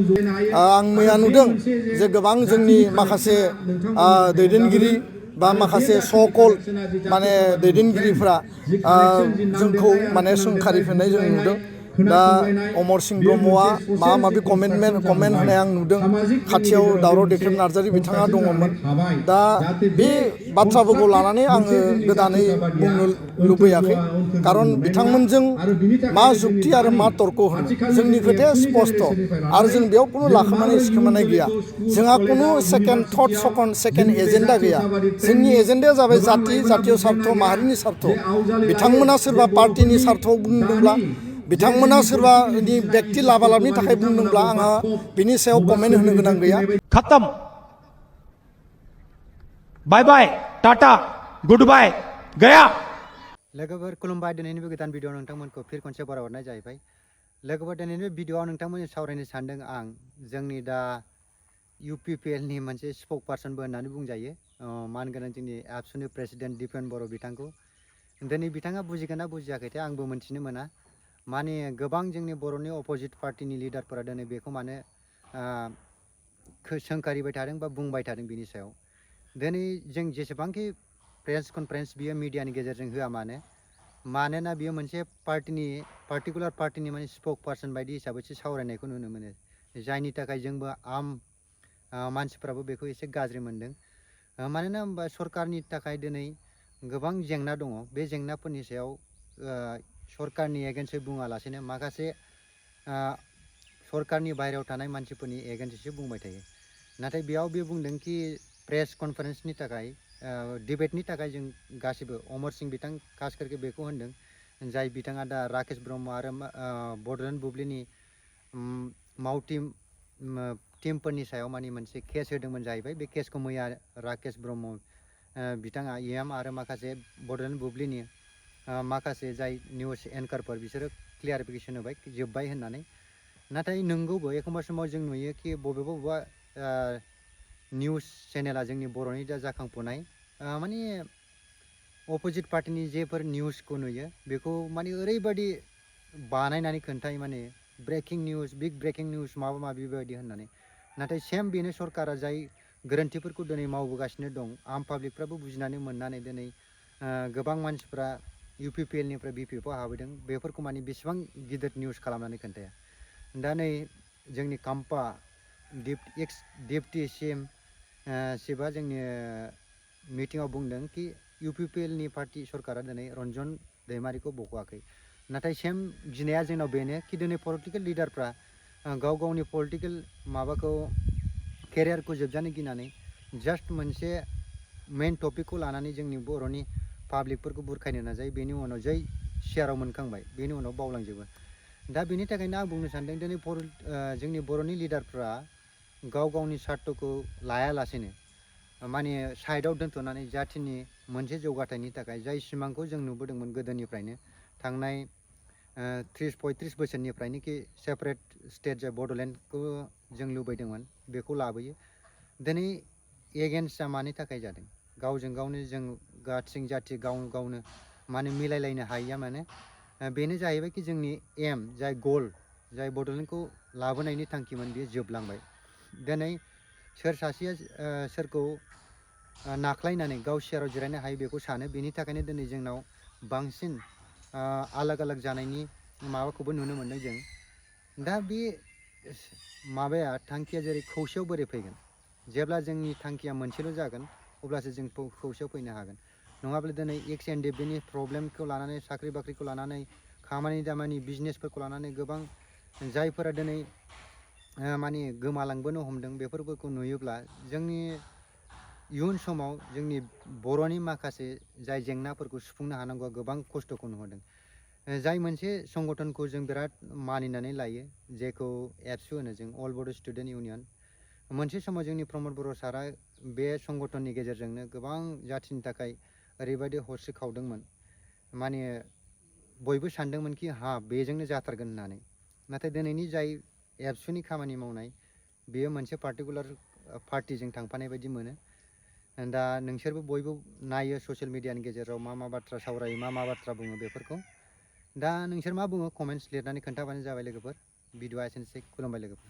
आं मैया नुदों जे गोबां जोंनि माखासे दैदेनगिरि बा माखासे सकल माने दैदेनगिरिफ्रा जोंखौ माने सोंखारिफिननाय जों नुदों। दा अमर सिंह ब्रह्मआ माबा माबि कमेन्ट होनाय आं नुदों। खाथियाव दावराव देख्रेब नार्जारी बिथाङा दङमोन। दा बे बाथ्राफोरखौ लानानै आङो गोदानै बुंनो लुबैयाखै, खारन बिथांमोनजों मा जुक्ति आरो मा तर्क होनो। जोंनि खोथाया स्पष्ट आरो जों बेयाव कुनु लाखोमानाय सिखोमानाय गैया। जोंहा कुनु सेकेन्ड थट सेकेन्ड एजेन्डा गैया। जोंनि एजेन्डाया जाबाय जातीय सार्थ, माहारिनि सार्थ। बिथांमोना सोरबा पार्टिनि सार्थआव बुंदोंब्ला, बिथांमोना सोरबानि व्यक्ति लाभालाभनि थाखाय बुंदोंब्ला आंहा बिनि सायाव कमेन्ट होनो गोनां गैया। खत्म, बाय बाय, टाटा, गुड बाय, गया। लोगोफोर खुलुमबाय। दिनैनि गोदान भिडिअ नोंथांमोनखौ फिर खनसे बरायहरनाय जाहैबाय। लोगोफोर दिनैनि भिडिअआव नोंथांमोनजों सावरायनो सानदों आं जोंनि दा UPPL नि मोनसे स्पोक पार्सनबो होननानै बुंजायो, मानगोनां जोंनि एबसुनि प्रेसिडेन्ट दिपेन बर' बिथांखौ। दिनै बिथाङा बुजिगोन ना बुजियाखैथाय आंबो मोनथिनो मोना। माने गोबां जोंनि बर'नि अपोजिट पार्टिनि लिडारफोरा दिनै बेखौ माने सोंखारिबाय थादों बा बुंबाय थादों बिनि सायाव। दिनै जों जेसेबांखि प्रेस कनफारेन्स बियो मिडियानि गेजेरजों होआ मानो, मानोना बियो मोनसे पार्टिकुलार पार्टिनि माने स्पोक पार्सन बायदि हिसाबैसो सावरायनायखौ नुनो मोनो, जायनि थाखाय जोंबो मानसिफ्राबो बेखौ एसे गाज्रि मोनदों। मानोना होनबा सरकारनि थाखाय दिनै गोबां जेंना दङ। बे जेंनाफोरनि सायाव सरकारनि एगेन्स्टै बुङालासेनो माखासे सरकारनि बाहेरायाव थानाय मानसिफोरनि एगेन्स्टैसो बुंबाय थायो। नाथाय बेयाव बे बुंदों कि प्रेस कनफारेन्सनि थाखाय, डिबेटनि थाखाय जों गासिबो अमर सिंह बिथां खास करके बेखौ होनदों, जाय बिथाङा दा राकेश ब्रह्म आरो बड'लेण्ड बुब्लिनि टिमफोरनि सायाव माने मोनसे केस होदोंमोन जाहैबाय। बे केसखौ मैया राकेश ब्रह्म बिथाङा आरो माखासे बड'लेण्ड बुब्लिनि माखासे जाय निउस एंकारफोर बिसोरो क्लियारिफिकेसन होबाय जोब्बाय होननानै। नाथाय नंगौबो एखमबा समाव जों नुयो कि बबेबा निउस चेनेला जोंनि बर'नि दा जाखांफुनाय माने अपोजिट पार्टिनि जेफोर निउसखौ नुयो बेखौ माने ओरैबायदि बानायनानै खोन्थायो, माने breaking news, big breaking news माबा माबि बेबायदि होननानै। नाथाय सेम बेनो सरकारा जाय गोरोन्थिफोरखौ दिनै मावबोगासिनो दं, आम पाब्लिकफ्राबो बुजिनानै मोननानै दिनै गोबां मानसिफ्रा UPPL निफ्राय BPF आव हाबैदों। बेफोरखौ माने बेसेबां गिदिर निउस खालामनानै खोन्थाया। दा नै जोंनि काम्पा एक्स डिप्टी CM शिबा जोंनि मिटिङाव बुंदों कि UPPL नि पार्टी सरकारा दिनै रन्जन दैमारिखौ बख'वाखै। नाथाय सेम गिनाया जोंनाव बेनो कि दिनै पलिटिकेल लिडारफ्रा गाव गावनि पलिटिकेल माबाखौ केरियारखौ जोबजानो गिनानै जास्ट मोनसे मेन टपिकखौ लानानै जोंनि बर'नि पाब्लिकफोरखौ बुरखायनो नाजायो। बेनि उनाव जै शेयाराव मोनखांबाय बेनि उनाव बावलांजोबो। दा बेनि थाखायनो आं बुंनो सानदों दिनै जोंनि बर'नि लिडारफ्रा गाव गावनि स्वार्थखौ लायालासेनो माने साइडआव दोनथ'नानै जाथिनि मोनसे जौगाथायनि थाखाय जाय सिमांखौ जों नुबोदोंमोन गोदोनिफ्रायनो, थांनाय 30-35 बोसोरनिफ्रायनो कि सेपारेट स्टेट जाय बड'लेण्डखौ जों लुबैदोंमोन बेखौ लाबोयो। दिनै एगेन्स्टआ मानि थाखाय जादों? गावजों गावनो जों गाथिं जाथि गावनो माने मिलायलायनो हायैया माने बेनो जाहैबाय कि जोंनि एम जाय गल, जाय बड'लेण्डखौ लाबोनायनि थांखिमोन बेयो जोबलांबाय। दिनै सोर सासेया सोरखौ नाख्लायनानै गाव शेयाराव जिरायनो हायो बेखौ सानो। बेनि थाखायनो दिनै जोंनाव बांसिन आलाग जानायनि माबाखौबो नुनो मोनदों जों। दा बे माबाया थांखिया जेरै खौसेयाव बोरै फैगोन? जेब्ला जोंनि थांखिया मोनसेल' जागोन अब्लासो जों खौसेयाव फैनो हागोन। नङाब्ला दिनै एक्स एनडेभिनि प्रब्लेमखौ लानानै, साख्रि बाख्रिखौ लानानै, खामानि दामानि बिजनेसफोरखौ लानानै गोबां जायफोरा दिनै माने गोमालांबोनो हमदों, बेफोरखौ नुयोब्ला जोंनि इयुन समाव जोंनि बर'नि माखासे जाय जेंनाफोरखौ सुफुंनो हानांगौआ गोबां खस्थ'खौ नुहरदों। जाय मोनसे संगठनखौ जों बिराद मानिनानै लायो, जेखौ एबसु होनो जों, अल बड' स्टुडेन्ट इउनियन। मोनसे समाव जोंनि प्रमद बर' सारा बे संगठननि गेजेरजोंनो गोबां जाथिनि थाखाय ओरैबायदि हस्रि खावदोंमोन, माने बयबो सानदोंमोन कि बेजोंनो जाथारगोन होननानै। नाथाय दिनैनि जाय एबसुनि खामानि मावनाय बेयो मोनसे पार्टिकुलार पार्टिजों थांफानाय बायदि मोनो। दा नोंसोरबो बयबो नायो ससियेल मिडियानि गेजेराव मा बाथ्रा सावरायो, मा बाथ्रा बुङो बेफोरखौ। दा नोंसोर मा बुङो कमेन्ट्स लिरनानै खोन्थाबानो जाबाय लोगोफोर। भिडिअआ एसेनोसै। खुलुमबाय लोगोफोर।